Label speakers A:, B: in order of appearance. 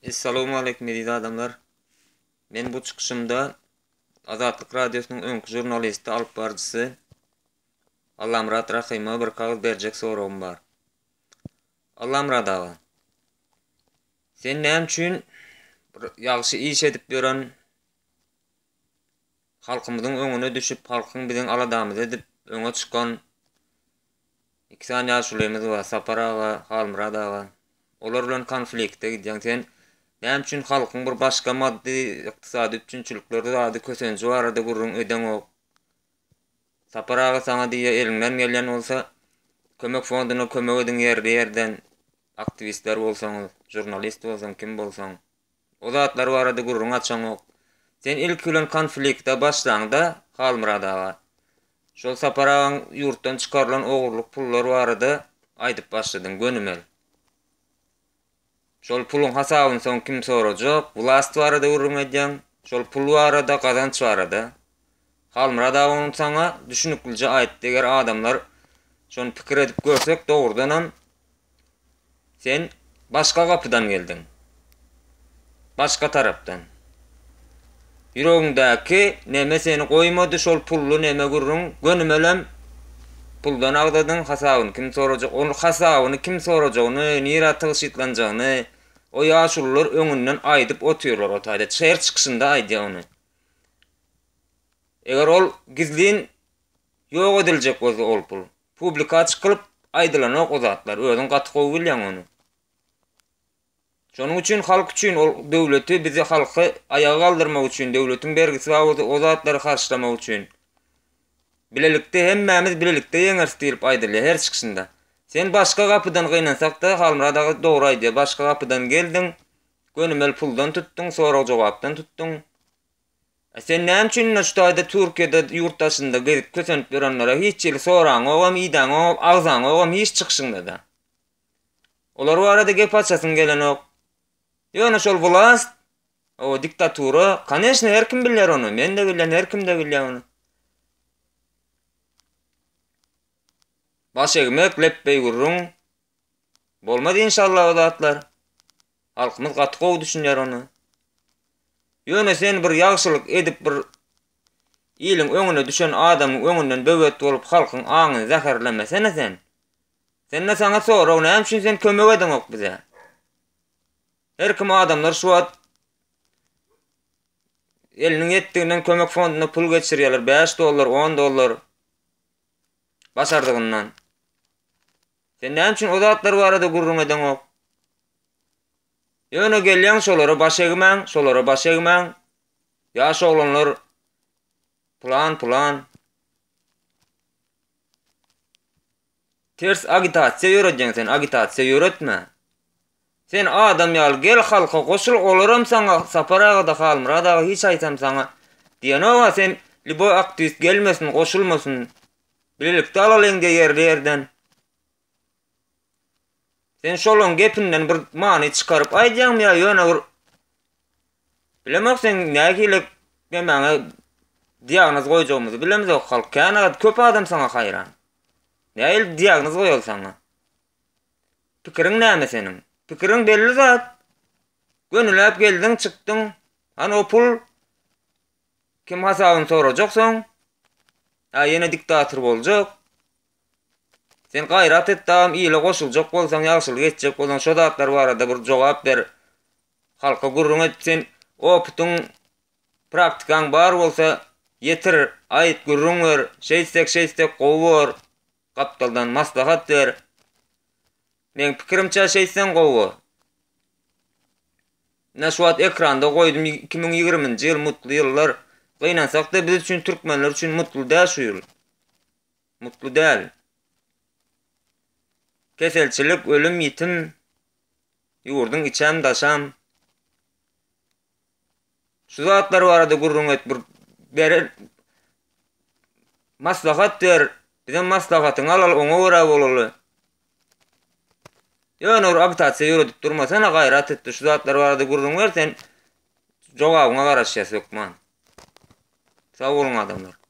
A: Essalawmaleýkum eziz adamlar. Men bu çykyşymda Azatlyk Radiosynyň öňki žurnalisti, alyp baryjysy Allamyrat Rahyma bir kagyz berjek soragym bar. Allamyrat aga, sen näme üçin bir ýagşy iş edip ýören halkymyzyň öňüne düşüp, halkyň biziň aladamyzy edip öňe çykan Iki sany ýaşulymyz bar, Sapar aga, Halmyrat aga. Olar bilen konflikte gidýäň. Sen näme üçin halkyň bir başga maddy, ykdysady üpjünçilikleri zady kösenji barada gürrüň edeňok? Sapar aga saňa diýýär, eliňden gelýän bolsa, kömek fonduna kömek ediň ýerli-ýerden. Aktiwistler bolsaňyz, žurnalist bolsaň, kim bolsaň. O zatlar barada gürrüň açaňok. Sen ilki bilen konflikte başlaňda, Halmyrat aga, şol Sapar agaň ýurtdan çykarylan ogurlyk pullar barada aýdyp başladyň, gönümel. Şol puluň hasabyny soň kim sorajak, wlast barada gürrüň edýäň, şol pul barada, gazanç barada. Halmyrat aga ony saňa düşüniklije aýtdy, eger adamlar şony pikir edip görsek, dogrudanam Sen başga gapydan geldiň. Başga tarapdan. Ýüregiňdäki neme seni goýmady şol pully neme gürrüň gönümelem puldan agzadyň hasabyny kim sorajak ol hasabyny kim sorajagyny nirä tygşytlanjagyny o ýaşulular öňünden aýdyp otyrlar o taýda her çykyşynda aýdýar ony. Eger ol gizlin ýok ediljek bolsa ol pul Publika çykylyp aýdylanok o zatlar, özüň gaty gowy bilýäň ony. Şonuň üçin halk üçin ol döwleti bizi halky aýaga galdyrmak üçin döwletiň bergisi bar bolsa o zatlary harçlamak üçin. Bilelikde hemmämiz bilelikde ýeňeris diýlip aýdylýar her çykyşynda. Sen başga gapydan gynansakda Halmyrat aga dogry aýdýar başga gapydan geldiň gönümel puldan tutduň sorag jogapdan tutduň. A sen näme üçin indi şu taýda Türkiýede ýurt daşynda gezip kösenip ýörenlere hiç hili soraňogam, idäňogam, agzaňogam hiç çykyşyňdada. Olar barada gep açasyň gelenok. Ýöne şol wlast, o diktatura, koneçno her kim bilýär ony, men-de bilýän, her kim-de bilýär ony. Baş egmek, lepbeý gürrüň. Bolmaz inşallah o zatlar. Halkymyz gaty gowy düşünýär ony. Ýöne sen bir ýagşylyk edip bir iliň öňüne düşen adamyň öňünden böwet bolup halkyň aňyny zäherlemesene sen. Sende saňa sorag näme üçin sen kömek edeňok bize? Her kim adamlar şu wagt eliniň ýetdiginden kömek fonduna pul geçirýärler 5 dollar 10 dollar başardygyndan. Sen näme üçin o zatlar barada gürrüň edeňok? Ýöne gelýäň şolara baş egmäň, şolara baş egmäň. Ýaş oglanlar pylan pylan. Ters agitasiýa ýöredýäň sen, agitasiýa ýöretme. Sen adam ýaly gel halka goşul, olaram saňa Sapar aga-da Halmyrat aga hiç aýsam saňa diýenok-a sen lýuboý aktiwist gelmesin, goşulmasyn. Bilelikde alalyň diýe ýerli ýerden. Sen şolaň gepinden bir many çykaryp aýdýaňmy ýa ýöne bir Bilemok sen nähili nemäňe diagnoz goýjagymyzy bilemzok halk kän köp adam saňa haýran. Nähili diagnoz goýaly saňa? Pikiriň näme seniň? Pikiriň belli zat. Gönüläp geldiň, çykdyň. Hany o pul kim hasabyny sorajak soň? Ýa ýene diktator boljak. Sen gaýrat et dagam ile goşuljak bolsaň ýagşylyk etjek bolsaň şo zatlar barada bir jogap ber halka gürrüň et sen oputyň praktikaň bar bolsa ýetir aýt gürrüň ber şeýtsek şeýtsek gowy bor gapdaldan maslahat ber meň pikirimçe şeýtseň gowy bor. Ine şu wagt ekranda goýdum 2020-nji ýyl mutly ýyllar gynansakda biz üçin türkmenler üçin mutly däl şu ýyl. Mutly däl. Keselçilik, ölüm, ýitim, ýurduň içem, daşam. Şu zatlar barada gürrüň et, bir beren maslahat ber, bizem maslahatyňy alaly, oňa görä bolaly. Ýöne bir agitasiýa ýöredip durmasana, gaýrat et, şu zatlar barada gürrüň ber, sen jogabyňa garaşýas hökman. Sag boluň adamlar.